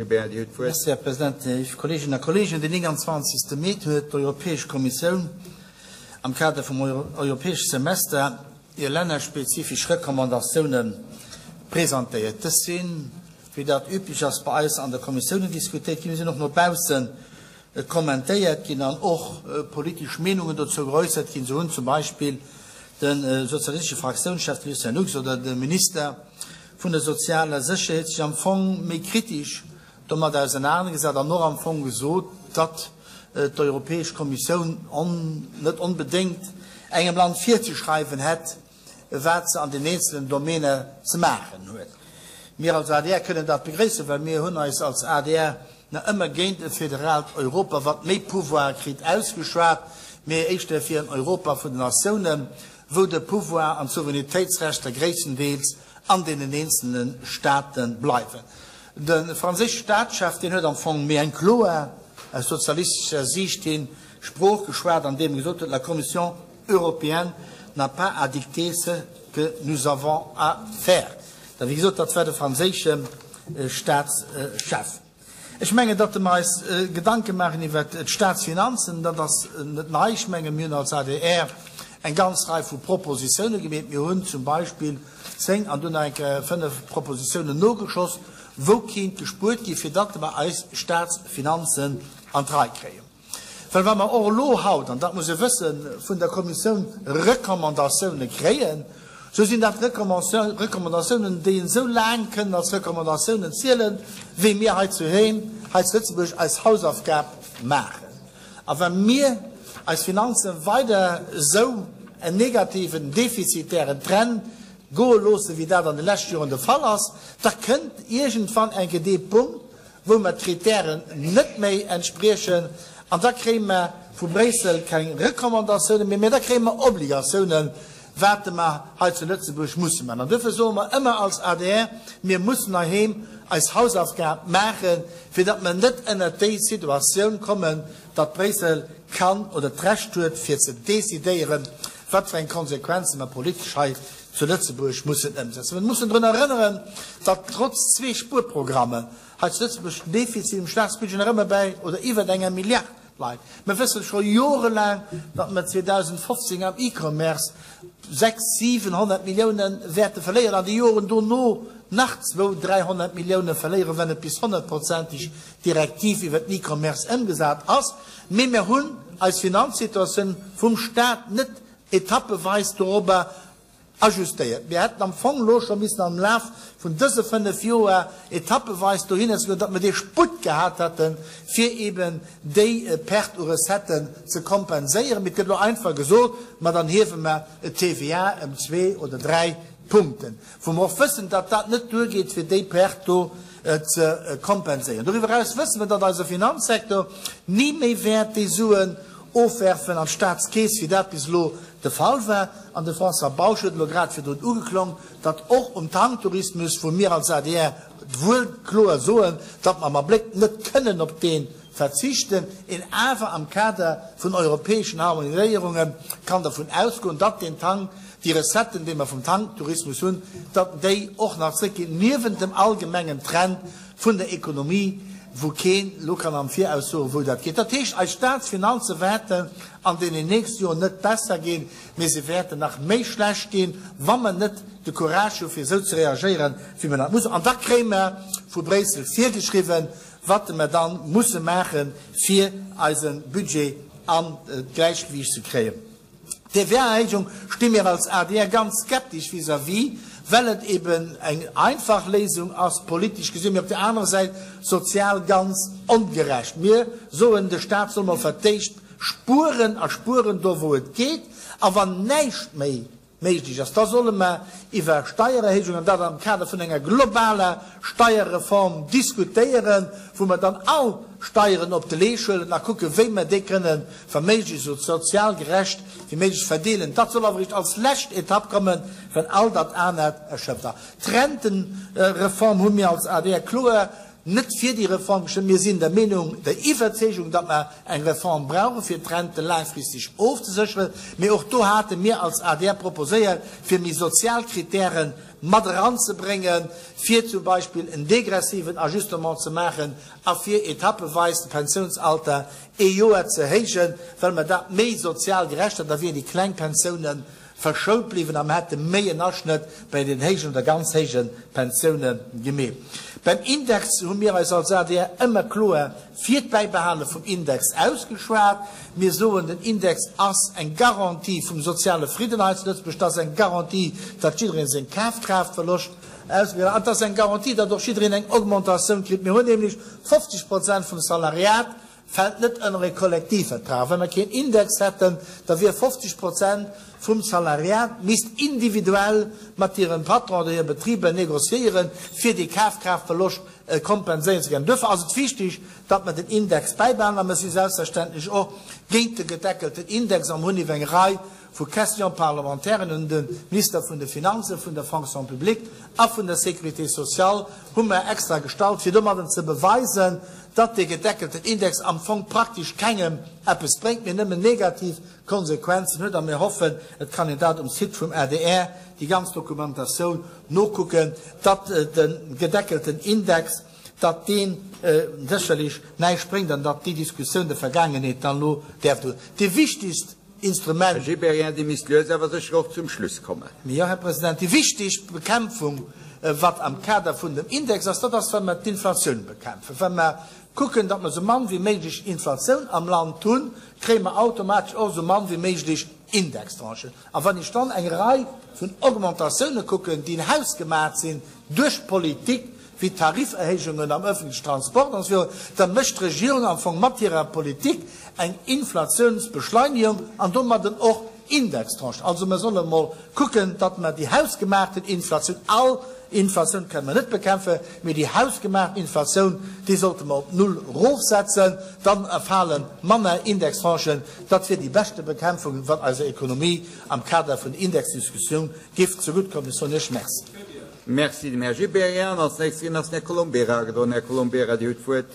Hubert, Dir hutt d'Wuert. Merci, Här President. Léif Kolleeginnen a Kolleegen, den 29. Mee huet d'Europäesch Kommissioun am Kader vum Europäesche Semester hir lännerspezifesch Recommandatioune presentéiert. Dës sinn, wéi dat üblech ass, bei eis an de Kommissiounen diskutéiert ginn. Si sinn och no bausse kommentéiert ginn an och politesch Meenungen dozou geäussert ginn. Sou hunn zum Beispill de sozialistesche Fraktiounschef, de Lucien Lux, oder de Minister vun der sozialer Sécherheet sech am Fong méi kritisch domat ausenanergesat an och am Fong gesot, datt d'Europäesch Kommissioun net onbedéngt engem Land virzeschreiwen hätt, wat se an den eenzelen Domäner ze maachen huet. Mir als adr kënnen dat begréissen, well mir hunn eis als adr nach ëmmer géint e federaalt Europa, wat méi Pouvoire kritt, ausgeschwat, mee éischter fir en Europa vun den Natiounen, wou de Pouvoir an d'Souveränitéitsrechter gréisstendeels an deenen eenzelne State bleiwen. De franséische Staatschef, deen huet am Fong méi eng kloer, aus sozialistescher Siicht hin, Sprooch geschwat, an deem e gesot huet, La Commission européenne n'a pas à dicter ce que nous avons à faire. Da wéi gesot, dat war de franséische Staatschef. Ech mengen, datt mer eis Gedanke maachen iwwert d'Staatsfinanzen, dat ass net nei. Ech menge mir hunn als adr eng ganz Rei vu Propositiounen gemeet. Mir hunn zum Beispill 10 an dunn nach eng Kéier 5 Propositiounen nogeschoss, wou kéint gespuert ginn, fir datt mer eis Staatsfinanzen an d'Rei kréien. Well wa mer och elo haut, an dat muss ee wëssen, vun der Kommissioun Recommandatioune kréien, esou sinn dat Recommandatiounen, déi een esou laang kënnen als Recommandatiounen zielen, wéi mir hei zu Heem, hei zu Lëtzebuerg eis Hausaufgab maachen. A wa mir eis Finanze weider esou en negativen, defizitären Trend goe loossen, wéi dat an de leschte Joren de Fall ass, da kënnt iergendwann eng Kéier dee Punkt, wou mer d'Kritären net méi entspriechen, an da kréie mer vu Bréissel keng Recommandatiounen méi, mä da kréie mer Obligatiounen, wat mer hei zu Lëtzebuerg musse maachen. An duerfir soe mer ëmmer als adr, Mir mussen heiheem eis Hausaufgab maachen, fir datt mer net ënnert déi Situatioun kommen, datt Bréissel kann oder d'Recht huet, fir ze decidéieren, wat fir eng Konsequenze mer politesch hei zu Lëtzebuerg mussen ëmsetzen. Mir mussen drun erënneren, datt trotz zwee Spuerprogrammen hei zu Lëtzebuerg den Defizit um Staatsbudget nach ëmmer bäi oder iwwert enger Milliard leit. Mir wëssen scho jorelaang, datt mer 2015 am E-Commerce 6, 700 Milliounen wäerte verléieren an déi Joren dono nach zwou, 300 Milliounen verléieren, wann et bis honnertprozenteg d'Direktiv iwwert den E-Commerce ëmgesat ass. Mee mir hunn eis Finanzsituatioun vum Staat net etappeweis dorobber ajustéiert. Mir hätten am Fong elo scho missen am Laf vun dëse fënnf Joer etappeweis dohinner ze goen, datt mer dee Sputt gehat hätten, fir eben déi Perte u Recetten ze kompenséieren. Mee et gëtt elo einfach gesot, Ma dann hiewe mer d'TVA ëm zwee oder dräi Punkten. Wou mer och wëssen, datt dat net duergeet, fir déi Perte do ze kompenséieren. Doriwwer eraus wësse mer, datt eise Finanzsektor ni méi wäert déi Suen ofwerfen an d'Staatskeess, wéi dat bis elo de Fall war. An de François Bausch huet elo grad virdrun ugeklong, datt och um Tanktourismus, wou mir als adr wuel kloer soen, datt mer am Abléck net kënnen op dee verzichten, een awer am Kader vun europäeschen Harmoniséierunge kann dervun ausgoen, datt deen Tank, déi Recetten, déi mer vum Tanktourismus hunn, datt déi och nach zréckginn, niewent dem allgemengen Trend vun der Ekonomie, wou keen elo kann am Viraus soen, wou dat geet. Dat heescht, eis Staatsfinanze wäerten an deenen nächste Joren net besser ginn, mee se wäerten nach méi schlecht ginn, wa mer net de Courage hu fir esou ze reagéieren, wéi mer dat mussen. An da kréie mer vu Bréissel virgeschriwwen, wat mer dann musse maachen, fir eise Budget an d'Gläichgewiicht ze kréien. D'TVA-Erhéijung sti mir als adr ganz skeptisch vis-à-vis, well et eben eng einfach Léisung ass, politesch gesinn, mee op der anerer Säit sozial ganz ongerecht. Mir soen, de Staat soll mol fir d'éischt spueren a spueren do wou et geet, a wann näischt méi méiglech ass, da solle mer iwwer Steiererhéijungen, an dat am Kader vun enger globaler Steierreform diskutéieren, wou mer dann all Steieren op de Leesch huelen a kucken, wéi mer déi kënnen wa méiglech esou sozial gerecht wéi méiglech verdeelen. Dat soll awer eréischt als lescht Etapp kommen, wann all dat anert erschöpft ass. D'Rentenreform hu mir als adr kloer. net fir déi Reform gestëmmt. Mir sinn der Meenung, der Iwwerzeegung, datt mer eng Reform brauchen, fir d'Rente laangfristeg ofzesécheren. Mee och do hate mir als adr proposéiert, fir méi sozial Kritäre mat eranzebréngen, fir zum Beispill en degressiven Ajustement ze maachen a fir etappeweis de Pensiounsalter ee Joer ze héijen, well mer dat méi sozial gerecht, da wieren déi kleng Pensiounen verschount bliwwen a mer hätte méi en Aschnëtt bei den héijen oder ganz héije Pensioune gemeet. Beim Index hu mir eis als adr ëmmer kloer fir d'Bäibehale vum Index ausgeschwat. Mir soen, den Index ass eng Garantie vum soziale Fridden hei zu Lëtzebuerg, et ass eng Garantie, datt jidderee seng Kafkraaftverloscht ausgläicht an et ass eng Garantie, datt och jiddereen eng Augmentatioun kritt. Mir hunn nämlech 50 Prozent vum Salariat Fält net ënner e Kollektivvertrag. Wa mer keen Index hätten, da wier 50 Prozent vum Salariat misst individuell mat hirem Patron oder hire Betriber négociéieren, fir dee Kafkraaftverloscht kompenséieren ze kennen. Duerfir ass et wichtig, datt mer den Index bäibehalen. A mer si selbstverständlech och géint de gedeckelten Index a mer hunn iwwer eng Rei vu Question-parlementairen un de Minister vun de Finanzen, vun der Fonction publique a vun der Sécurité sociale hu mer extra gestallt, fir domadden ze beweisen, datt dee gedeckelten Index am Fong praktesch kengem eppes bréngt, mee nëmmen negativ Konsequenzen huet. A mir hoffen, et kann een dat um Site vum adr, déi ganz Dokumentatioun, nokucken, datt de gedeckelten Index, datt dee sécherlech näischt bréngt an datt déi Diskussioun der Vergaangenheet dann elo däerf droen. Dee wichtigst Instrument. Här Gibéryen, Dir misst lues awer sécher och zum Schluss kommen. Jo, Här President, déi wichtig Bekämpfung, wat am Kader vun dem Index ass, dat ass, wa mer d'Inflatioun bekämpfen. Wa mer kucken, datt mer esou mann wéi méiglech Inflatioun am Land hunn, kréie mer automatesch och esou mann wéi méiglech Indextranchen. A wann ech dann eng Rei vun Augmentatioune kucken, déi hausgemaach sinn duerch d'Politik, wéi d'Tariferhéijungen am öffentlichen Transport an esou virun, da mécht d'Regierung am Fong mat hirer Politik eng Inflationsbeschleunigung an domadden och Indextranchen. Also mer solle mol kucken, datt mer déi hausgemaachten Inflatioun, all Inflatioun kënnen mer net bekämpfen, mee déi hausgemaachten Inflatioun, déi sollte mer op null erofsetzen, dann erfale manner Indextranchen. Dat wier déi beschte Bekämpfung, wat eiser Ekonomie am Kader vun der Indexdiskussioun giff zegutt kommen. Ech soen Iech Merci. Merci dem Här Gibéryen. Als nächste Riedner ass den Här Colombera agedroen. Här Colombera, Dir hutt d'Wuert.